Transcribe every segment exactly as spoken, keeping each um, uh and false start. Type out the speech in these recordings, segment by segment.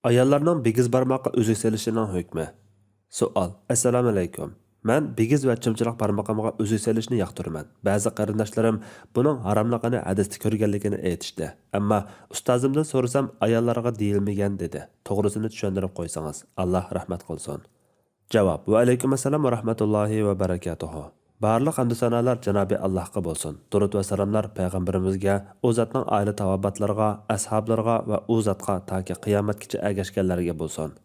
ئاياللارنىڭ بىگىز بارماققا ئۈزۈك سېلىشىنىڭ ھۆكمى. سوئال. ئەسسالامۇئەلەيكۇم. مەن بىگىز ۋە چىمچىلاق بارمىقىمغا ئۈزۈك سېلىشنى ياقتۇرىمەن. بەزى قېرىنداشلىرىم بۇنىڭ ھاراملىقىنى ھەدىستە كۆرگەنلىكىنى ئېيتىشتى. ئەمما ئۇستازىمدىن سورىسام، ئاياللارغا دېيىلمىگەن دېدى. توغرىسىنى چۈشەندۈرۈپ قويسىڭىز. ئاللا رەھمەت قىلسۇن. جاۋاب. ۋەئەلەيكۇم ئەسسالام ۋە رەھمەتۇللاھى ۋە بەرەكاتۇھۇ. بارلىق ھەمدۇ سانالار جانابى ئاللاھقا بولسۇن. دۇرۇت ۋە سالاملار پەيغەمبىرىمىزگە، ئۇ زاتنىڭ ئائىلە تاۋابىئاتلىرىغا، ئەسھابلىرىغا ۋە ئۇ زاتقا تاكى قىيامەتكىچە ئەگەشكەنلەرگە بولسۇن.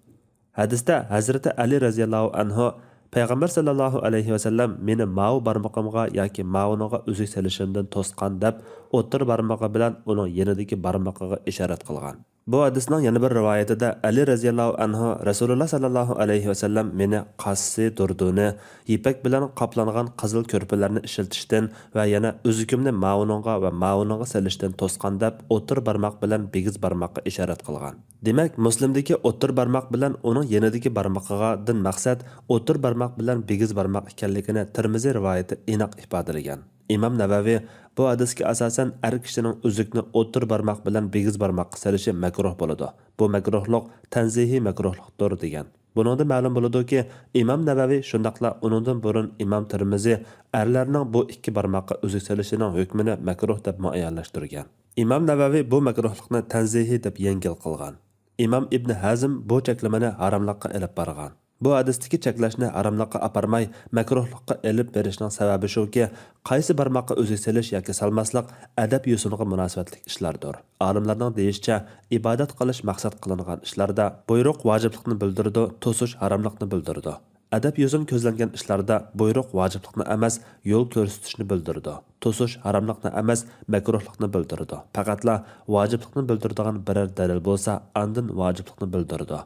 ھەدىستە ھەزرىتى ئەلى رەزىياللاھۇ ئەنھۇ، پەيغەمبەر ساللاللاھۇ ئەلەيھى ۋەسەللەم مېنى ماۋۇ بارمىقىمغا ياكى ماۋۇنىڭغا ئۈزۈك سېلىشىمدىن توسقان دەپ، ئوتتۇرا بارمىقى بىلەن ئۇنىڭ يېنىدىكى بارمىقىغا ئىشارەت قىلغان. بۇ ھەدىسنىڭ يەنە بىر رىۋايىتىدە ئەلى رەزىياللاھۇ ئەنھۇ، رەسۇلۇللا ساللاللاھۇ ئەلەيھى ۋەسەللەم مېنى قاسسى دۇردۇنى، يىپەك بىلەن قاپلانغان قىزىل كۆرپىلەرنى ئىشلىتىشتىن ۋە يەنە ئۈزۈكۈمنى ماۋۇنىڭغا ۋە ماۋۇنىڭغا سېلىشتىن توسقان دەپ، ئوتتۇرا بارماق بىلەن بىگىز بارماققا ئىشارەت قىلغان. دېمەك، مۇسلىمدىكى ئوتتۇرا بارماق بىلەن ئۇنىڭ يېنىدىكى بارمىقىغا دىن مەقسەت ئوتتۇرا بارماق بىلەن بىگىز بارماق ئىكەنلىكىنى تىرمىزى رىۋايىتى ئېنىق ئىپادىلىگەن. ئىمام نەۋەۋى بۇ ھەدىسكە ئاساسەن، ئەر كىشىنىڭ ئۈزۈكنى ئوتتۇرا بارماق بىلەن بىگىز بارماققا سېلىشى مەكرۇھ بولىدۇ. بۇ مەكرۇھلۇق تەنزىھىي مەكرۇھلۇقتۇر، دېگەن. بۇنىڭدىن مەلۇم بولىدۇكى، ئىمام نەۋەۋى شۇنداقلا ئۇنىڭدىن بۇرۇن ئىمام تىرمىزى ئەرلەرنىڭ بۇ ئىككى بارماققا ئۈزۈك سېلىشىنىڭ ھۆكمىنى مەكرۇھ دەپ مۇئەييەنلەشتۈرگەن. ئىمام نەۋەۋى بۇ مەكرۇھلۇقنى تەنزىھىي دەپ يەڭگىل قىلغان. ئىمام ئىبن ھەزم بۇ چەكلىمىنى ھاراملىققا ئېلىپ بارغان. بۇ ھەدىستىكى چەكلەشنى ھاراملىققا ئاپارماي، مەكرۇھلۇققا ئېلىپ بېرىشنىڭ سەۋەبى شۇكى، قايسى بارماققا ئۈزۈك سېلىش ياكى سالماسلىق ئەدەپ يوسۇنىغا مۇناسىۋەتلىك ئىشلاردۇر. ئالىملارنىڭ دېيىشىچە، ئىبادەت قىلىش مەقسەت قىلىنغان ئىشلاردا بۇيرۇق ۋاجىپلىقنى بىلدۈرىدۇ، توسۇش ھاراملىقنى بىلدۈرىدۇ. ئەدەپ يوسۇن كۆزلەنگەن ئىشلاردا بۇيرۇق ۋاجىپلىقنى ئەمەس، يول كۆرسىتىشنى بىلدۈرىدۇ. توسۇش ھاراملىقنى ئەمەس، مەكرۇھلۇقنى بىلدۈرىدۇ. پەقەتلا ۋاجىپلىقنى بىلدۈرىدىغان بىرەر دەلىل بولسا، ئاندىن ۋاجىپلىقنى بىلدۈرىدۇ.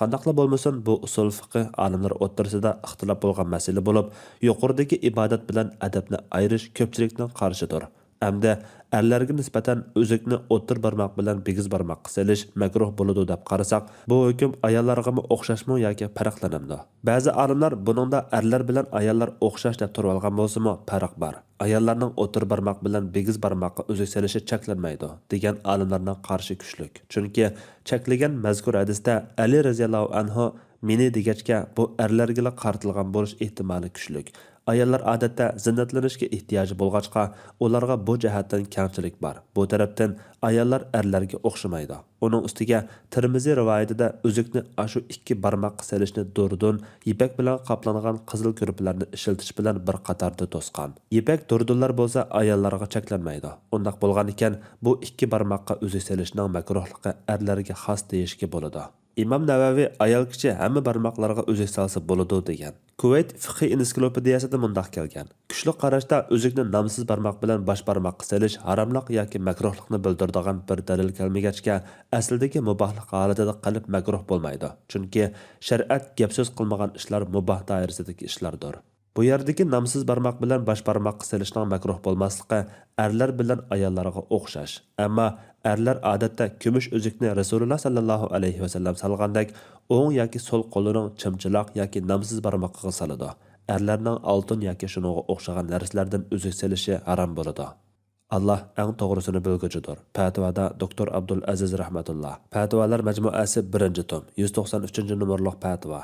قانداقلا بولمىسۇن، بۇ ئۇسۇل فىقھى ئالىملىرى ئوتتۇرىسىدا ئىختىلاپ بولغان مەسىلە بولۇپ، يۇقىرىدىكى ئىبادەت بىلەن ئەدەپنى ئايرىش كۆپچىلىكنىڭ قارىشىدۇر. ئەمدى ئەرلەرگە نىسبەتەن ئۈزۈكنى ئوتتۇرا بارماق بىلەن بىگىز بارماققا سېلىش مەكرۇھ بولىدۇ دەپ قارىساق، بۇ ھۆكۈم ئاياللارغىمۇ ئوخشاشمۇ ياكى پەرقلىنەمدۇ؟ بەزى ئالىملار بۇنىڭدا ئەرلەر بىلەن ئاياللار ئوخشاش دەپ تۇرۇۋالغان بولسىمۇ، پەرق بار. ئاياللارنىڭ ئوتتۇرا بارماق بىلەن بىگىز بارماققا ئۈزۈك سېلىشى چەكلەنمەيدۇ، دېگەن ئالىملارنىڭ قارىشى كۈچلۈك. چۈنكى چەكلىگەن مەزكۇر ھەدىستە ئەلى رەزىياللاھۇ ئەنھۇ مېنى دېگەچكە، بۇ ئەرلەرگىلا قارىتىلغان بولۇش ئېھتىمالى كۈچلۈك. ئاياللار ئادەتتە زىننەتلىنىشكە ئېھتىياجى بولغاچقا، ئۇلارغا بۇ جەھەتتىن كەڭچىلىك بار. بۇ تەرەپتىن ئاياللار ئەرلەرگە ئوخشىمايدۇ. ئۇنىڭ ئۈستىگە تىرمىزى رىۋايىتىدە ئۈزۈكنى ئاشۇ ئىككى بارماققا سېلىشنى دۇردۇن، يىپەك بىلەن قاپلانغان قىزىل كۆرپىلەرنى ئىشلىتىش بىلەن بىر قاتاردا توسقان. يىپەك دۇردۇنلار بولسا ئاياللارغا چەكلەنمەيدۇ. ئۇنداق بولغانىكەن، بۇ ئىككى بارماققا ئۈزۈك سېلىشنىڭ مەكرۇھلۇقى ئەرلەرگە خاس دېيىشكە بولىدۇ. ئىمام نەۋەۋى ئايال كىشى ھەممە بارماقلارغا ئۈزۈك سالسا بولىدۇ دېگەن. كۇۋەيت فىقھىي ئېنسىكلوپېدىيەسىدە مۇنداق كەلگەن: كۈچلۈك قاراشتا ئۈزۈكنى نامسىز بارماق بىلەن باش بارماققا سېلىش ھاراملىق ياكى مەكرۇھلۇقنى بىلدۈرىدىغان بىر دەلىل كەلمىگەچكە، ئەسلىدىكى مۇباھلىق ھالىتىدە قىلىپ مەكرۇھ بولمايدۇ. چۈنكى شەرىئەت گەپ-سۆز قىلمىغان ئىشلار مۇباھ دائىرىسىدىكى ئىشلاردۇر. بۇ يەردىكى نامسىز بارماق بىلەن باش بارماققا سېلىشنىڭ مەكرۇھ بولماسلىقى ئەرلەر بىلەن ئاياللارغا ئوخشاش. ئەمما ئەرلەر ئادەتتە كۈمۈش ئۈزۈكنى رەسۇلۇللا ساللاللاھۇ ئەلەيھى ۋەسەللەم سالغاندەك ئوڭ ياكى سول قولىنىڭ چىمچىلاق ياكى نامسىز بارمىقىغا سالىدۇ. ئەرلەرنىڭ ئالتۇن ياكى شۇنىڭغا ئوخشىغان نەرسىلەردىن ئۈزۈك سېلىشى ھارام بولىدۇ. ئاللا ئەڭ توغرىسىنى بىلگۈچىدۇر. پەتىۋادا دوكتور ئابدۇل ئەزىز رەھمەتۇللا. پەتىۋالار مەجمۇئەسى، بىرىنچى توم، يۈز توقسان ئۈچىنچى نومۇرلۇق پەتىۋا.